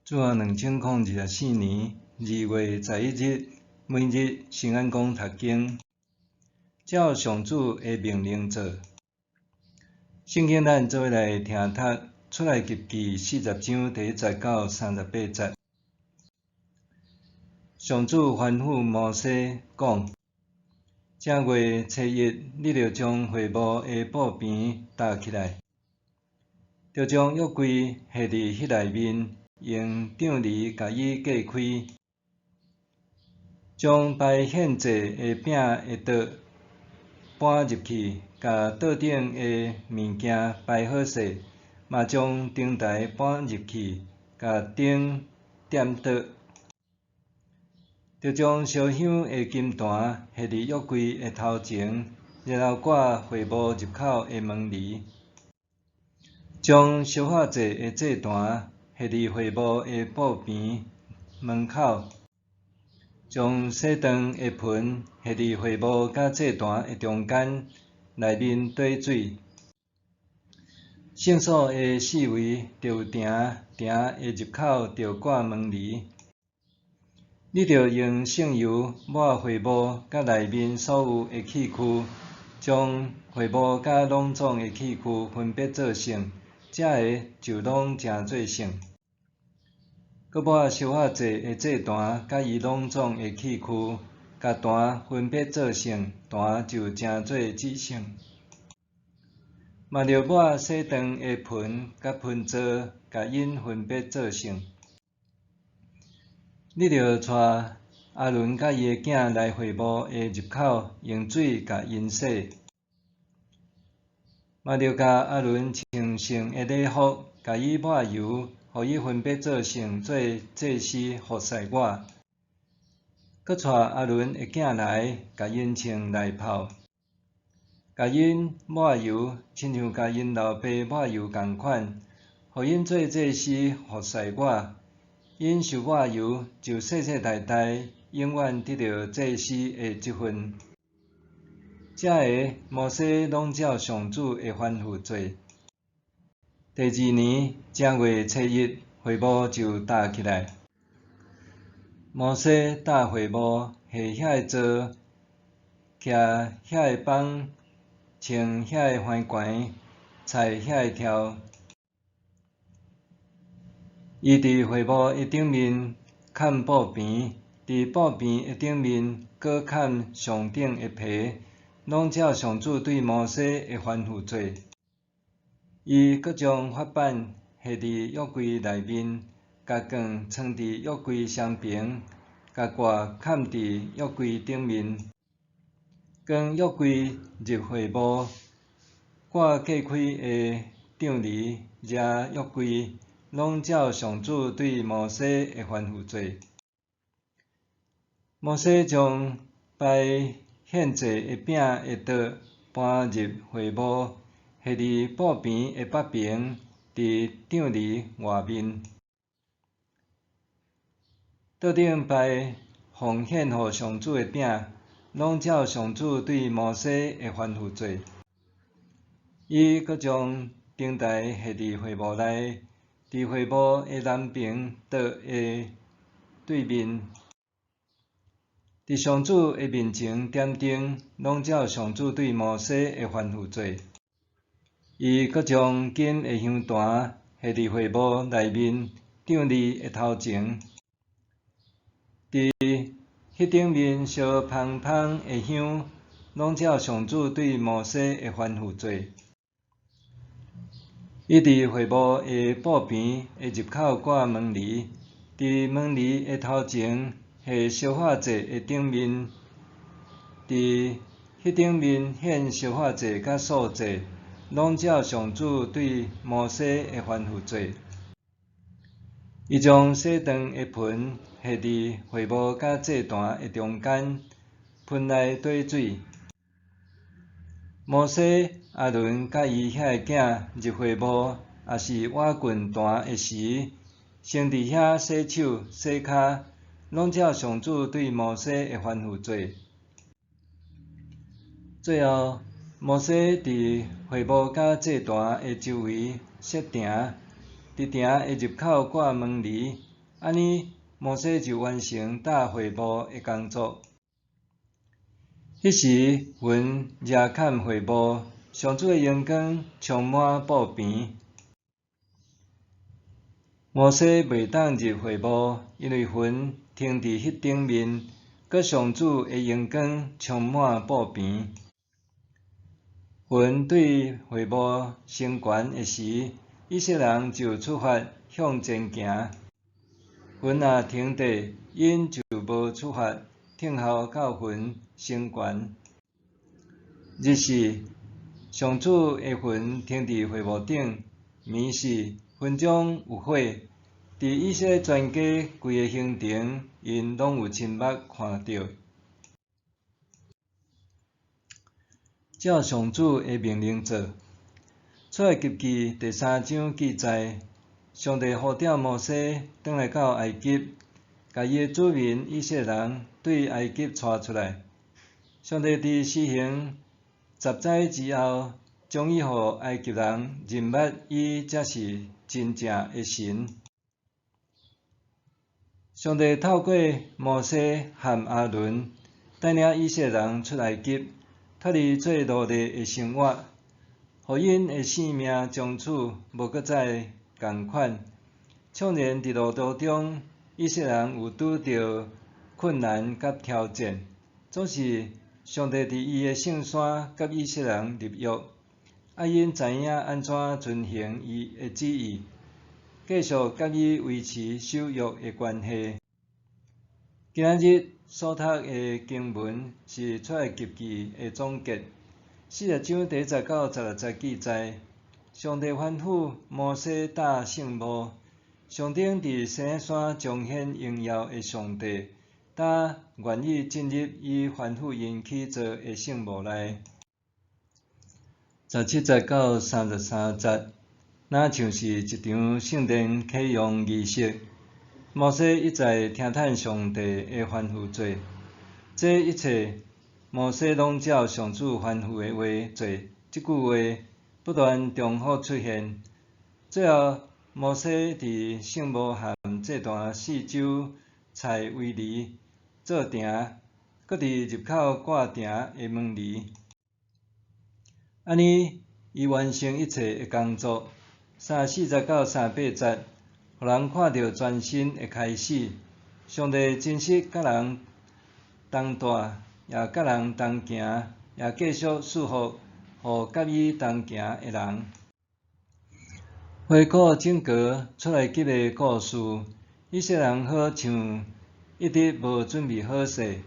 主後2024年2月11日，每日新安講讀經，照上主的命令做。聖經咱做伙來聽讀出埃及記四十章第一節到三十八節。上主吩咐摩西講：正月初一，你著將會幕的布棚搭起來，著將約櫃下佇彼內面，用帳籬共伊隔開，將擺獻祭的餅的桌搬入去，共桌頂的物件擺好勢，嘛將燈台搬入去，共燈點著。著將燒香的金壇下佇約櫃的頭前，然後掛會幕入口的門簾，將燒化祭的祭壇下佇會幕的布棚門口，將洗搥的盆下佇會幕佮祭壇的中間，內面綴水。聖所的四圍著有埕，埕的入口著掛門簾。你著用聖油抹會幕佮內面所有的器具，將會幕佮攏總的器具分別做聖，這下就攏成做聖。閣抹燒化祭的祭壇佮伊攏總的器具，共壇分別做聖，壇就成做至聖。嘛著抹洗搥的盆佮盆座，共𪜶分別做聖。你著帶亞倫佮伊的囝來會幕的入口，用水共𪜶洗。嘛著共亞倫穿聖的禮服，共伊抹油，予伊分別做聖，做祭司服侍我。閣帶亞倫的囝來，共𪜶穿內袍，共𪜶抹油，親像共𪜶老爸抹油仝款，予𪜶做祭司服侍我。𪜶受抹油，就世世代代永遠得著祭司的職分。這下摩西攏照上主的吩咐做。第二年正月初一，會幕就搭起來。摩西搭會幕，下遐个座，徛遐个枋，穿遐个橫懸，踩遐個柱。伊佇會幕的頂面崁布棚，佇布棚的頂面閣崁上頂的皮，攏照上主對摩西的吩咐做。伊閣將法版下佇約櫃內面，共棍藏佇約櫃雙爿，共蓋崁佇約櫃頂面。當約櫃入會幕，掛隔開的帳籬遮約櫃，攏照上主對摩西的吩咐做。摩西將擺獻祭的餅的桌搬入會幕，下佇布棚的北爿，佇帳籬外面。桌頂擺奉獻予上主的餅，攏照上主對摩西的吩咐做。伊閣將燈台下佇會幕內，佇會幕的南爿桌的對面，佇上主的面前點燈，攏照上主對摩西的吩咐做。伊閣將金的香壇下佇會幕內面帳籬的頭前，佇彼頂面燒芳芳的香，攏照上主對摩西的吩咐做。伊佇會幕的布棚的入口掛門簾，佇門簾的頭前下燒化祭的頂面，佇彼頂面獻燒化祭佮素祭，攏照上主對摩西的吩咐做。伊將洗搥的盆下佇會幕佮祭壇的中間，盆內綴水。摩西、亞倫佮伊遐个囝入會幕，抑是倚近壇的時，先佇遐洗手、洗跤，攏照上主對摩西的吩咐做。最後，摩西佇會幕佮祭壇的周圍設埕，佇埕的入口掛門簾，按呢，摩西就完成搭會幕的工作。彼時，雲遮蓋會幕，上主的榮光充滿布棚。摩西袂當入會幕，因為雲停佇彼頂面，閣上主的榮光充滿布棚。雲對會幕升懸的時，以色列人就出發向前行。雲若停佇，𪜶就無出發，等候到雲升懸。日時，上主的雲停佇會幕頂；暝時，雲中有火。佇以色列全家規个行程，𪜶攏有親目看著。照上主的命令做。出埃及記第三章記載，上帝呼召摩西轉來到埃及，共伊的子民以色列人對埃及帶出來。上帝佇施行十災之後，終於予埃及人認捌伊才是真正的神。上帝透過摩西和亞倫帶領以色列人出埃及，脫離做奴隸的生活，予𪜶的性命從此無閣再仝款。縱然佇路途中，以色列人有拄著困難佮挑戰，總是上帝佇伊的聖山佮以色列人立約，愛𪜶知影按怎遵行伊的旨意，繼續佮伊維持守約的關係。今仔日所讀的經文是出埃及記的總結，40章第一節到16節記載，上帝吩咐摩西搭聖幕，象徵佇西奈山彰顯榮耀的上帝，才願意進入伊吩咐𪜶起造的聖幕內。17節到33節，若像是一場聖殿啟用儀式。摩西一再聽趁上帝的吩咐做，這一切摩西攏照上主吩咐的話做。這句話不斷重複出現。最後，摩西佇聖幕和祭壇四周裁圍籬做埕，閣佇入口掛埕的門簾。按呢，伊完成一切的工作。34節到38節，予人看著全新的開始。上帝真實佮人同住，也佮人同行，也繼續賜福予佮伊同行的人。回顧整個出埃及的故事，以色列人好像一直無準備好勢，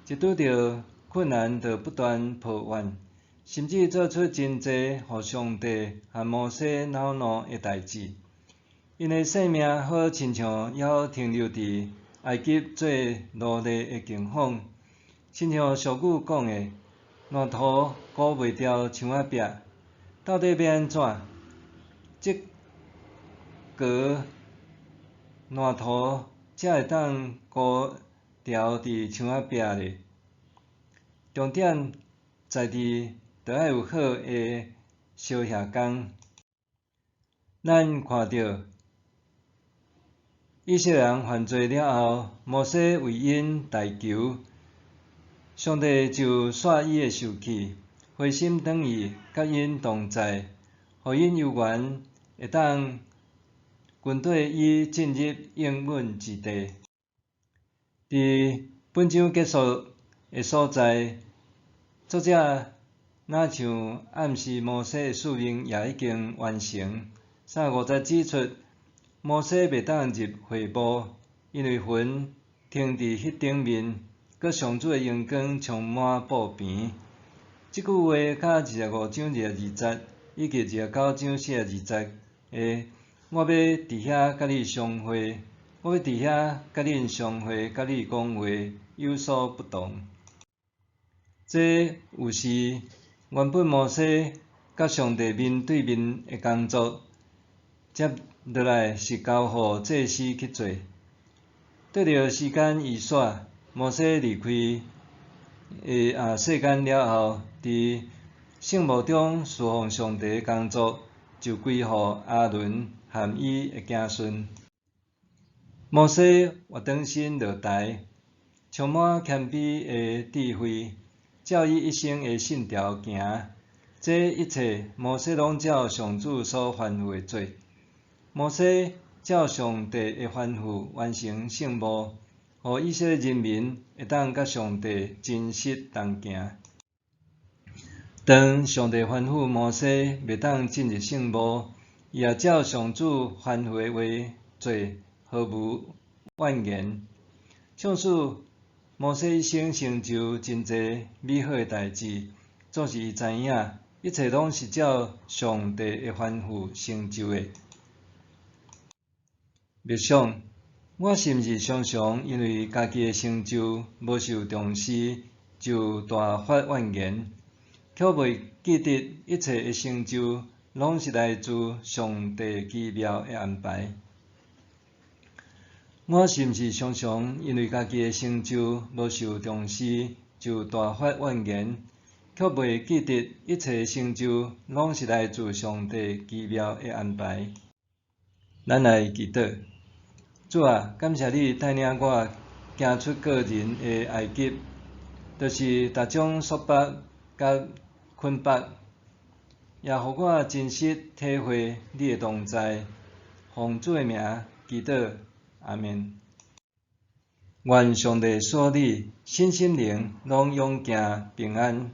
一拄著困難就不斷抱怨，甚至做出真濟予上帝和摩西惱怒的代誌。𪜶的性命好親像猶停留佇埃及做奴隸的境況，親像俗語講的，爛塗糊袂牢牆仔壁，到底欲按怎？這糊爛塗才會當糊牢佇牆仔壁咧？重點在佇著愛有好的燒瓦工。咱看著以色列人犯罪了後，摩西為𪜶代求，上帝就煞伊的受氣，回心轉意，佮𪜶同在，予𪜶有緣會當跟綴伊進入應允之地。佇本章結束的所在，作者若像暗示摩西的使命也已經完成。35節指出，摩西袂當入會幕，因為雲停佇彼頂面，閣上主的榮光充滿布棚。這句話佮25章22節以及29章42節的我欲佇遐佮你相會，我欲佇遐佮恁相會，佮你講話有所不同。這有時原本摩西佮上帝面對面的工作，接落來是交予祭司去做。綴著時間移徙，摩西離開世間了後，佇聖幕中侍奉上帝的工作，就歸予亞倫和伊的子孫。摩西活轉身落台，充滿謙卑的智慧，照伊一生的信條行。這一切，摩西攏照上主所吩咐的做。摩西照上帝的吩咐完成聖務，予以色列人民會當佮上帝真實同行。當上帝吩咐摩西袂當進入聖幕，伊也照上主吩咐的話做，毫無怨言。縱使摩西一生成就真濟美好的代誌，總是伊知影，一切攏是照上帝的吩咐成就的。默想，我是毋是常常因為家己的成就無受重視，就大發怨言，卻袂記得一切的成就攏是來自上帝奇妙的安排？我是毋是常常因為家己的成就無受重視，就大發怨言，卻袂記得一切成就攏是來自上帝奇妙的安排？咱來祈禱。主啊，感謝你帶領我行出個人的埃及，就是逐種束縛佮捆綁，也予我真實體會你的同在。奉主的名祈禱，阿們。願上帝賜予你身心靈攏勇健平安。